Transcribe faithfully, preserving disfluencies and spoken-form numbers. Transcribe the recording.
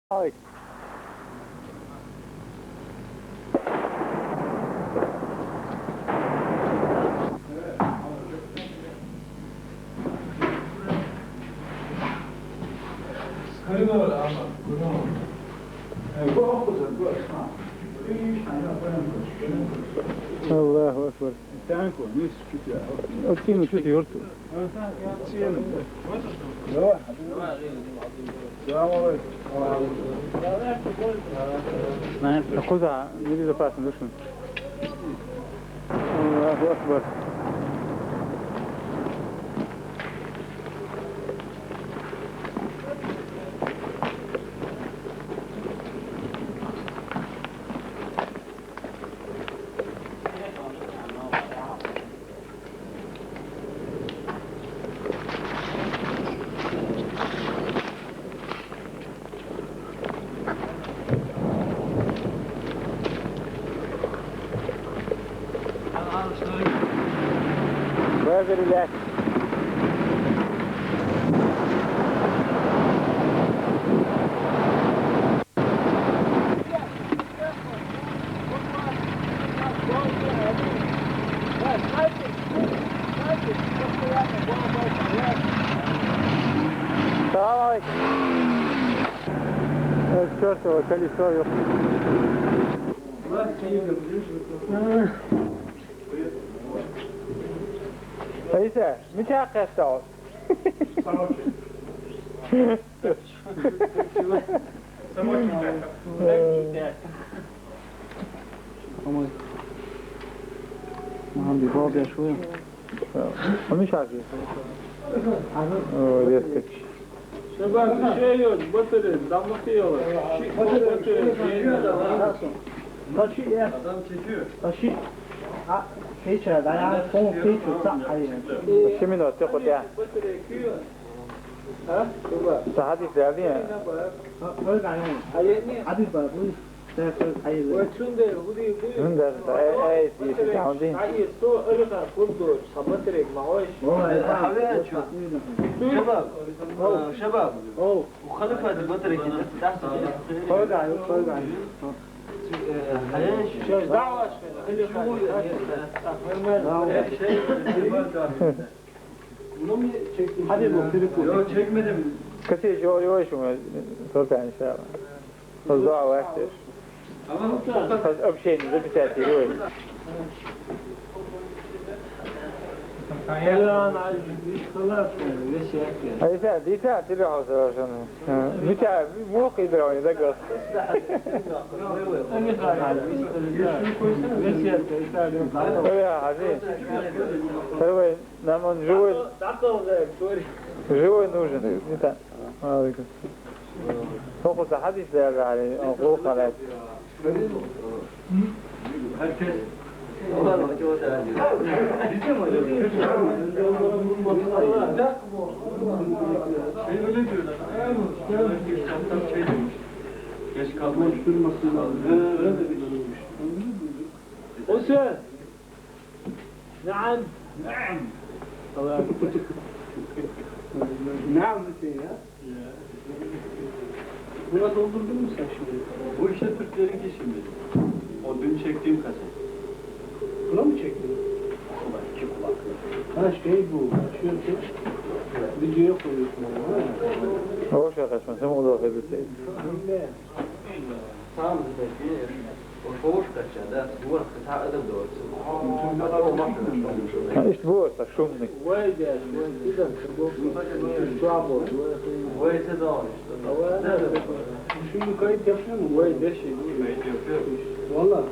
Ay. Allahu ekber. Otimu čuti vrtu. Kuda, vidi da pasno dušno. Allahu ekber. Where's it relaxed? Selam aleyküm. Evet, çört o, kolesо yok. Neyse, mütehakkık sağ ol. Ama Aha, bir bal bir şu. Onu çağırıyor. O, destek. Şebap, bir şey yok, batırın, damlatıyorlar. Batırın, şey yok. Taşı ya. Adam çekiyor. Taşı. Ha, şey içeride, ayağın son şey tutsa, hayır. Şimdi o, çok o ya. Batırın, ekliyor. Ha? Şebap. Daha bir geldi ya. Ha, öyle yani. Hayır, niye? Hadi bak, bu. Hunda, eh, eh, sì, sì, siamo lì. شباب، آه، شباب. أو. وخلف هذه الفترة كده، تحت كده. آه، حياة شو؟ شو دعوة؟ شو؟ خلي، خلي. Hadi bu, telefon. Yok, çekmedim. Kaçı, yo, yo, şu, sultan inşallah. Fazla var. Tamam. Fazla bir şey, bir şey, yok. Hayır, sen, bir saat, bir hafta sonra. Ha, bir tane, bu kadar oynadı, gör. Öyle ya, hadi. Öyle. Нам он живой, живой нужен. Это, а, только. Только заходи, да, да, да, он глухо, да. Herkes. Bizim öyle diyor. Şey öyle diyor. Şey demiş. Geç kalmayın. Boş durmasın. Öyle demiş. O sen. نعم. نعم. نعم, Hüseyin ya. Buna doldurdun mu sen şimdi? Bu işte Türklerinki şimdi. O dün çektiğim kaset. Buna mı çektin? Ulan iki kulaklı. Ha, şey bu. Açıyorsun. Videoya koyuyorsun onu, ha? Hoş arkadaşlar, sen o da Tamam, Hüseyin. О, шоушка сейчас, да, с горки, та это дорцы. Ишт буо са шумный. Вай, дядь, вай, ты там, ты был, ты слабо, вай, ты. Вай, ты дал, что ли? А вай, да, да, да. Шумный кайт yapıyor mu? Вай, дядь, şey. Kayıt yapıyor. Valla.